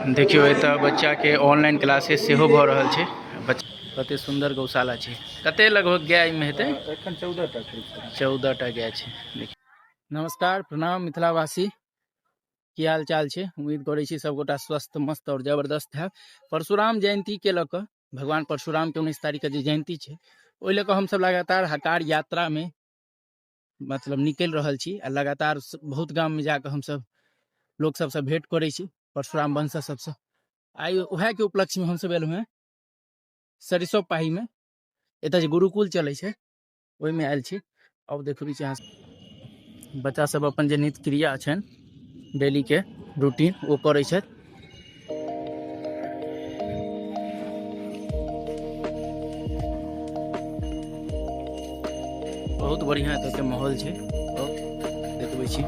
देखियौ एतऽ बच्चाके ऑनलाइन क्लासेस सेहो भऽ रहल छै। बच्चा कते सुन्दर गौशाला छै। कते लगभग गाय एहिमे हेतै? एखन 14 टा करीब छै। 14 टा गाय छै। देखियौ। नमस्कार, प्रणाम मिथिलावासी, की हाल चाल छै? उम्मीद करै छी सबगोटा स्वस्थ, मस्त और जबरदस्त है। परशुराम जयंती के लऽ कऽ, भगवान परशुराम के 19 तारीख के जे जयंती छै, ओहि लऽ कऽ हमसब लगातार हकार यात्रा में मतलब निकलि रहल छी आ लगातार बहुत गाम में जाकऽ हमसब लोक सबसँ भेंट करै छी, परशुराम वंश सबसँ। आइ उएह के उपलक्ष्य में हमसब एलहुँ हेँ सरिसो पाही में। एतऽ जे गुरुकुल चलै छै ओहिमे आयल छी। अब देखबै छी अहाँ बच्चा सब अपन जे नित्य क्रिया छनि, डेली के रूटीन, ओ करै छथि। बहुत बढ़िया एतऽ के माहौल छै। और देखबै छी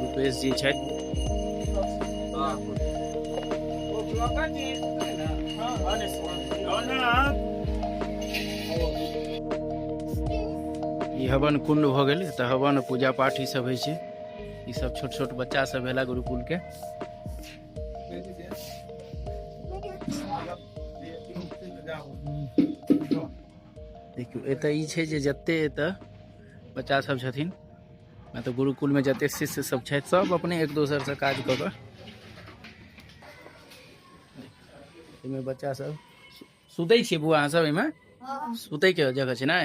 रूपेश जी छथि। ई हवन कुंड भऽ गेल। तऽ हवन, पूजा पाठ ई सब होइ छै। ई सब छोट छोट बच्चा सब भेला गुरुकुल के। देखियौ, एतऽ ई छै जे जते एतऽ बच्चा सब छथिन, मतलब गुरुकुल में जते शिष्य सब छथि, सब अपने एक दोसर से काज कऽ कऽ। एहिमे बच्चा सब सुतै छियै? बौआ, अहाँ सब एहिमे सुतै के जगह छै ने?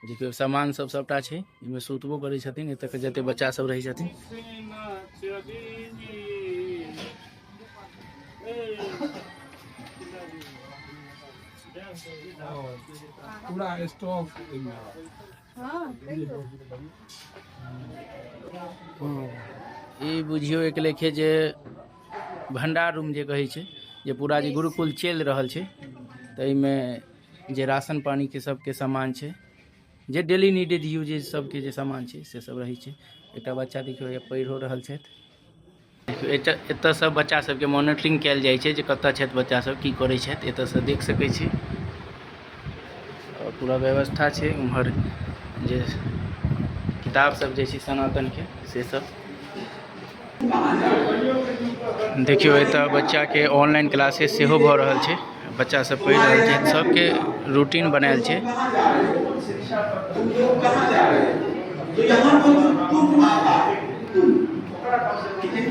देखियौ, सामान सब सबटा छै। एहिमे सुतबो करै छथिन एतऽ के जते बच्चा सब रहै छथिन। पूरा स्टॉक एहिमे। ई बुझियौ एक लेखे जे भंडार रूम जे कहै छै, जे पूरा जे गुरुकुल चलि रहल छै, ताहिमे जे राशन पानीके सबके सामान छै, जे डेली नीडेड यूज सबके जे सामान छै, से सब रहै छै। एकटा बच्चा देखियौ पढ़िओ रहल छथि। देखियौ, एतऽ एतऽ सब बच्चा सबके मॉनिटरिंग कयल जाइ छै जे कतऽ छथि बच्चा सब, की करै छथि। एतऽसँ देख सकै छी आओर पूरा व्यवस्था छै। उम्हर जे किताब सब जे छै सनातनके, से सब देखियौ। एतऽ बच्चाके ऑनलाइन क्लासेस सेहो भऽ रहल छै। बच्चा सब पढ़ि रहल छै। सबके रूटीन बनायल छै। तुम लोग कहाँ जा रहे हो? तो यहाँ पर जो तुम आता है, तुम, ठीक है,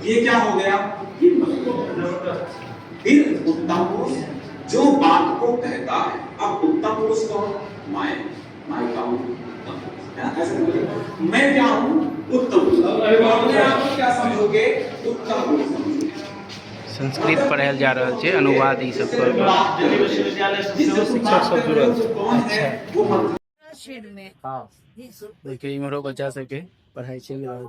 ये क्या हो गया? ये फिर उत्तम पुरुष जो बात को कहता है। अब उत्तम पुरुष कौन? मैं। मैं क्या हूँ? उत्तम पुरुष, है ना? ऐसे बोलिए, मैं क्या हूँ? उत्तम पुरुष। तो अपने आप को क्या समझोगे? उत्तम पुरुष समझोगे। संस्कृत पढ़ायल जा रहल छै, अनुवाद ई सब कऽ कऽ। दिल्ली विश्वविद्यालय से सेहो शिक्षक सब जुड़ल छै। कौन है वो मंत्र देखियौ, इम्हरो बच्चा सबके पढ़ाइ चलि रहल।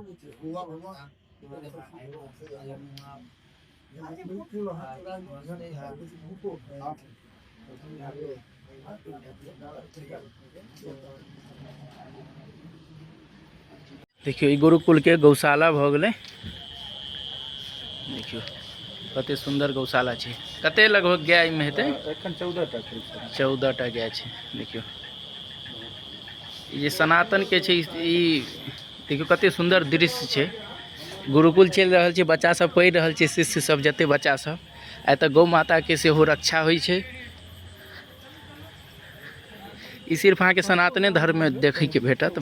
देखियौ, ई गुरुकुल के गौशाला भऽ गेलै। देखियौ, कते सुन्दर गौशाला छै। कते लगभग गाय एहिमे हेतै? एखन 14 टा करीब छै। 14 टा गाय छै। देखियौ, ई जे सनातन के छै, ई देखियौ कते सुन्दर दृश्य छै। गुरुकुल चलि रहल छै, बच्चा सब पढ़ि रहल छै, शिष्य सब जते बच्चा सब। एतऽ गौ माता के सेहो रक्षा होइ छै। ई सिर्फ अहाँके सनातने धर्ममे देखैके भेटत।